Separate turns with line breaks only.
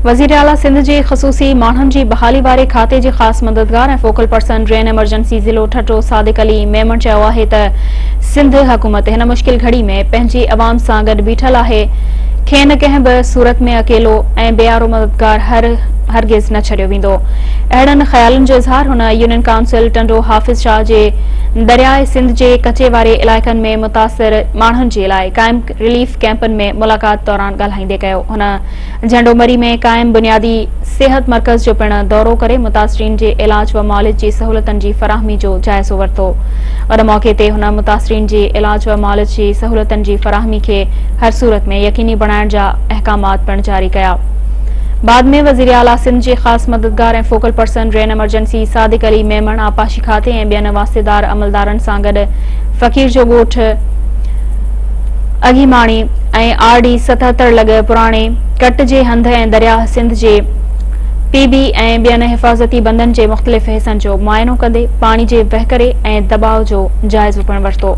وزيراعليٰ سنڌ جي خصوصي ماڻهن جي بحالي واري کاتي جي خاص مددگار ۽ فوڪل پرسن ڊرين ايمرجنسي ضلعو ٺٽو صادق علي ميمڻ چيو آهي ته سنڌ حڪومت هن مشڪل گهڙي ۾ پنهنجي عوام سان گڏ بيٺل آهي کين ڪنهن به صورت ۾ اڪيلو ۽ بي يارو مددگار هر هرگز نه ڇڏيو ويندو. اهڙن خيالن جو اظهار هن يونين ڪائونسل ٽنڊو حافظ شاهه جي درياء سنڌ جي ڪچي واري علائقن ۾ متاثر ماڻهن جي لاء قائم رليف ڪئمپن ۾ ملاقات دوران ڳالهائيندي ڪيو. هن جهنڊو مري ۾ قائم بنيادي صحت مرڪز جو پڻ دورو ڪري متاثرين جي علاج و معالج جي سهولتن جي فراهمي جو جائزو ورتو. ان موقعي تي هن متاثرين جي علاج و معالج جي سهولتن جي فراهمي کي هر صورت ۾ يقيني بڻائڻ جا احڪامات پڻ جاري ڪيا. بعد ۾ وزيراعليٰ سنڌ جي خاص مددگار ۽ focal person rain emergency Sadiq Ali Memon آبپاشي کاتي ۽ ٻين واسطيدار عملدارن سان گڏ فقير جو ڳوٺ اگهيماڻي ۽ آر ڊي 77 لڳ پراڻي ڪٽ جي هنڌ ۽ درياهه سنڌ جي پي بي ۽ ٻين حفاظتي بندن جي مختلف حصن جو معائنو ڪندي پاڻي جي وهڪري ۽ دٻاء جو جائزو پڻ ورتو.